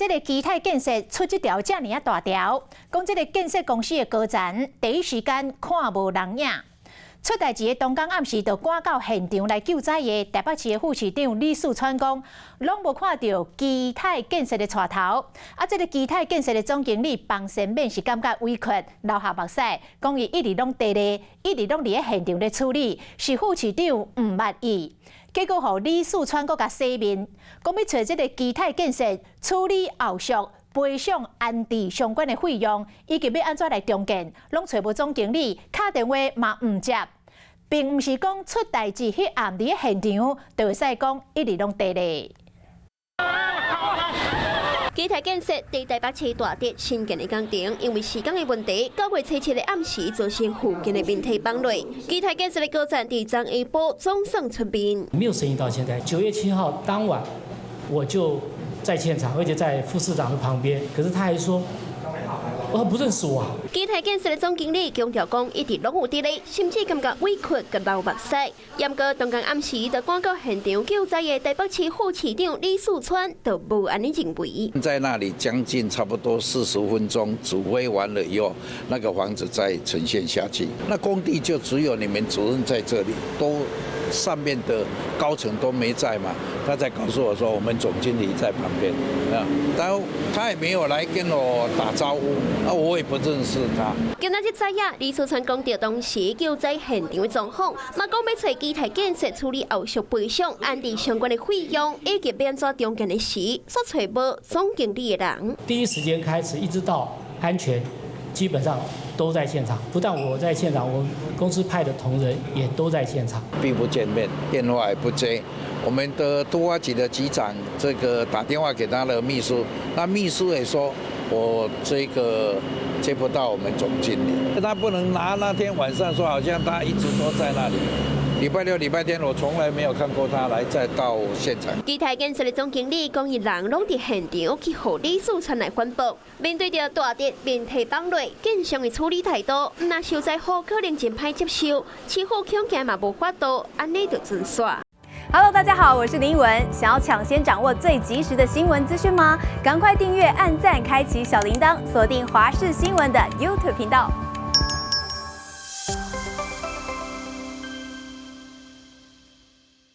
這个基泰建設出這條遮爾仔大條，講這个建設公司的高層第一時間看無人影。出代誌的當天暗時就趕到現場來救災的台北市的副市長李四川講，攏無看著基泰建設的帶頭。啊，這个基泰建設的總經理彭先勉是感覺委屈，流下目屎，講伊一直攏佇咧，一直攏佇咧現場咧處理，是副市長毋捌伊。結果，予李四川閣共洗面，講欲揣這个基泰建設處理後續賠償安置相關的費用，以及欲按怎來重建，攏揣無總經理，敲電話嘛毋接，並毋是講出代誌彼暗佇咧現場，就會使講一直攏佇咧。基泰建設佇台北市大直新建的工程，因為時間的問題，9月初7的暗時造成附近的民宅崩落。基泰建設的高層佇昨下晡總算出面。沒有聲音到現在，9月7號當晚我就在現場，而且在副市長的旁邊，可是他還說，我不認識我。基泰建設的總經理強調講，一直攏有佇咧，甚至感覺委屈佮流目屎。毋過當天暗時就趕到現場救災的台北市副市長李四川就無按呢認為。在那裡將近差不多40分鐘指揮完了以後，那個房子再沉陷下去，那工地就只有你們主任在這裡，都上面的高層都沒在嘛。他才告訴我說，我們總經理在旁邊啊，但他也沒有來跟我打招呼，啊，我也不認識他。今仔日知影李四川講著當時救災現場的狀況，嘛講欲揣基泰建設處理後續賠償、安置相關的費用以及欲按怎重建的時，煞揣無總經理的人。第一時間開始，一直到安全，基本上都在現場。不但我在現場，我們公司派的同仁也都在現場。避不見面，電話也不接。我們的都發局的局長這個打電話給他的秘書，那秘書也說，我這個接不到我們總經理。他不能拿那天晚上說，好像他一直都在那裡。禮拜六、禮拜天，我從來沒有看過他來再到現場。基泰建設的總經理講，伊人攏佇現場去予李四川來反駁。面對著大直民宅崩落，建商的處理態度，毋但受災戶可能真歹接受，市府恐驚嘛無法度，按呢就準煞。 Hello，大家好，我是林文。想要搶先掌握最及時的新聞資訊嗎？趕快訂閱、按讚、開啟小鈴鐺，鎖定華視新聞的 YouTube 頻道。